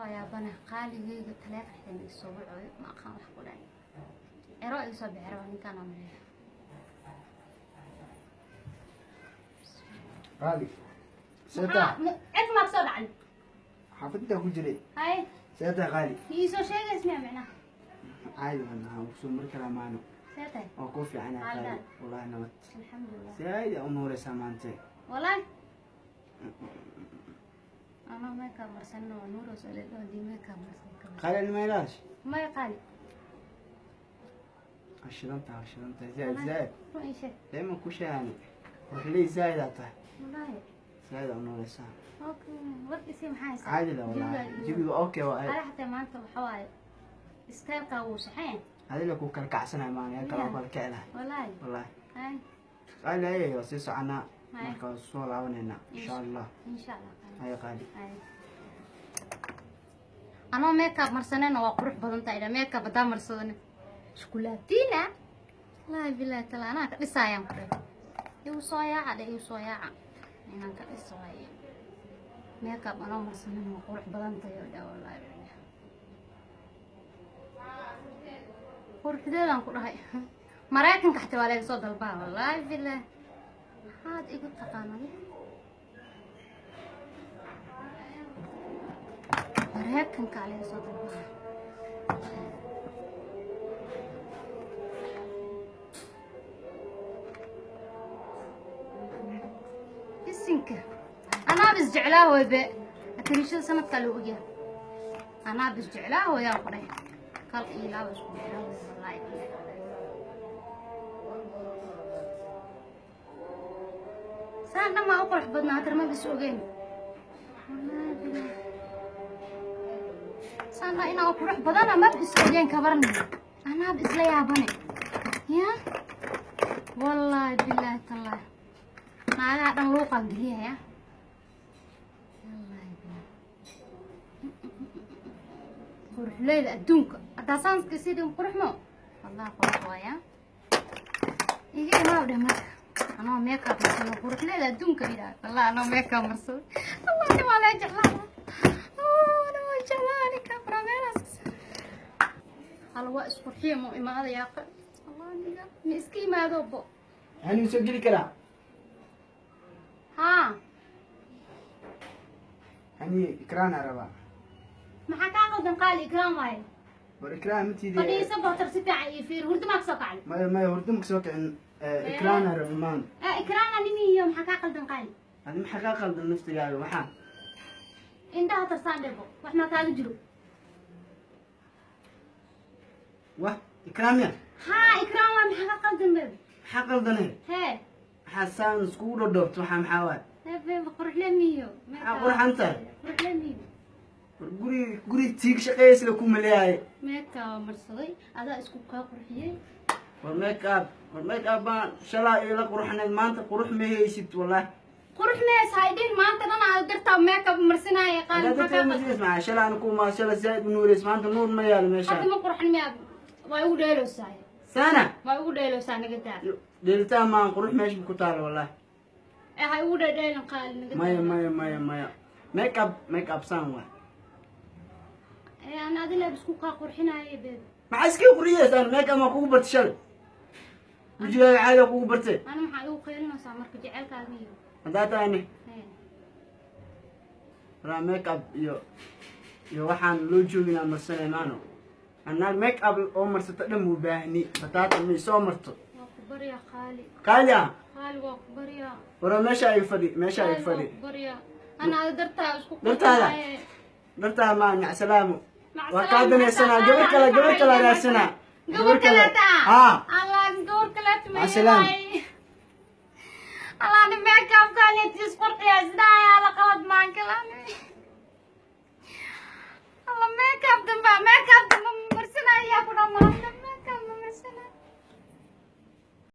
Waa yaabana qaaligeyga taleefanka isoo wacoyo, ma aqaan wax ku dhacay. Cero iga soo bixi raba ninkaan aan maleeyo. Qaali, seeta? Cid maa kasoo dhacday? Xaafadda ku jiray. Hay. Seeta, qaali? Ma iisoo sheegays miya micnaha? Caadi waan ahaa, kusoo mari karaa maano. See tahay? Waa kuu fiicanaa, qaali. Qaali. Wallaahi nabad. Alxamdulilah. Zaaid aa u nuureysaa maante. Walahi anoo makeup marsanin oo nuuros ole hadii makeup marsan ka. Qaali, almaylaas. Maya, qaali. Shidantaha, shidantaha zaaid zaaid. Run ii sheeg. Dayman ku sheegani ruxley zaaid aa tahay. Walahi. Zaaid aa u nuureysaa. Okay, war isii, maxaa haysaa? Caadi la wallaahi, jawiga okay waa. Ala xataa maanta waxa waaye style-ka wuu saxeen. Adila ku kala kacsanay maana yaa kala kala kici lahay. Walahi. Wallaahi. Hay. Qaali, ayay waa sii soconaa. Hay. Marka waa soo laabaneynaa insha Allah. Insha Allah, qaali. Haya, qaali. Hay. Anoo makeup marsanayna waa qurux badan tahay ila makeup hadaa marsadane shukulaatina. Wallaahi billahi tala anaa ka dhisaayaan ku dheh, igu soo yaaca dheh, igu soo yaaca inaan ka dhiso waaye. Makeup anoo marsanayna waa qurux badan tahay oo dhaa. Wallaahi billahi quruxdeedaan ku dhahay, Maraykanka xataa waa laga soo dalbaa. Wallaahi billahi, maxaad igu taqaanade? Maraykanka laga soo dalbaa. Isinka anaaba isjeclaa hoybe, atariishada sanadkaa loo ogyahay. Anaaba isjeclaa hooyaan ku dhahay, kal iyo laaba isku jeclaa hoy. Wallaahi billahi saan dhan maa u qurux badnaa hatar maba is ogeyn. Wallaahi billahi saan dhan inaa u qurux badana maba is ogeyn, kabarni anaaba isla yaabane ya. Wallaahi billaahi tallaahi naagaha dhan luuqaan geliyaya. Wallaahi billahi quruxleyda adduunka haddaa saanska sidii qurux mo. Wallahi qurux waaya, iga imaaw dheh. Marka anoo makeup marsano quruxleyda adduunka idhaa. Wallahi anoo makeup marsado, wallahi waa lee jeclaa, waa jeclaa ninka brameeras. Hal waa isqurxiya mu imaada yaaqa. Allah niga ma iska imaado bo. Hani, ma soo geli karaa? Haa. Hani, ikraana rabaa. Maxaa kaa qaldan, qaali? Ikraam waaye. War ikraan matiidi. Fadhiisa bootar, si fiican iyo fiir. Hurdo maa kasoo kacday? Maya, maya, hurdo ma kasoo kicin. Ikraana raba maanta. Ikraana nimihiyo, maxaa kaa qaldan, qaali? Adi maxaa kaa qaldan naftigaaga waxaa? Indhaha tarsaan dhebo, wax maa kaaga jiro? Wah, ikraam ya? Haa, ikraam waay. Maxaa kaa qaldan, baby? Maxaa qaldane? Hee. Maxaa saan iskugu dhodhoobto? Waxaa maxaa waay? Hee baby, quruxle miyo. Maxaa qurxan tahay? Quruxle miyo. War guri guri tiig shaqeysla ku maleeyahay. Makeup marsaday, adaa isku kaa qurxiyey. War make up, war make up baan shalaa ila qurxaneed, maanta qurux ma haysid wallahi. Qurux mees haydhin, maanta dhan aad dartaa makeup marsanaya, qaali. Hadaa maxaa dadka kaa majlis maxaa shalaa ku ma shala zaaid u nuureys, maanta nuur ma yaalo hadda meeshaan. Ma qurxan miyaa? Waa igu dheeloosaa. Sana. Waa igu dheeloosaa, naga daa. Dheelitaan maan, qurux meesha ku taalo wallahi. Ee ha igu dheedheelin, qaali, naga daa. Maya, maya, maya, maya, make up, make up saan waay. Ee aan adila isku kaa qurxinaaye, baby. Maxaa iska qurxiyeysaan? Make up maa kugu bartay shalay? Wejigaaga caadi aa kugu bartay. Ana maxaa igu qeylinaysaa marka jecelkaaga iyo Haddaa tahani. Hee. Walaa make up iyo waxaan loo jooginaa marsanay maano. Annaag make up oo marsata dhan muu baahni, bataata ma isoo marto. Waa ku baryaa, qaali. Qaali ah. Qaali, waa ku baryaa. Wara meesha ay fadhi, meesha ay Qaali, waa fadhi. ku baryaa, ana ada dartaa isku Dartaada? qurxinaaye. Dhartaa maa, macsalaamo. Mac Waa salaamo, kaa danaysanaa, gabar kale, gabar kale raadsanaa. Gabar kaleeta. Haa. Allah, gabar kaleeta ma Mac salaam. yeelaaye. Allah, ni make-up-kaan isqurxiya sidaa ayaa la qalad maa.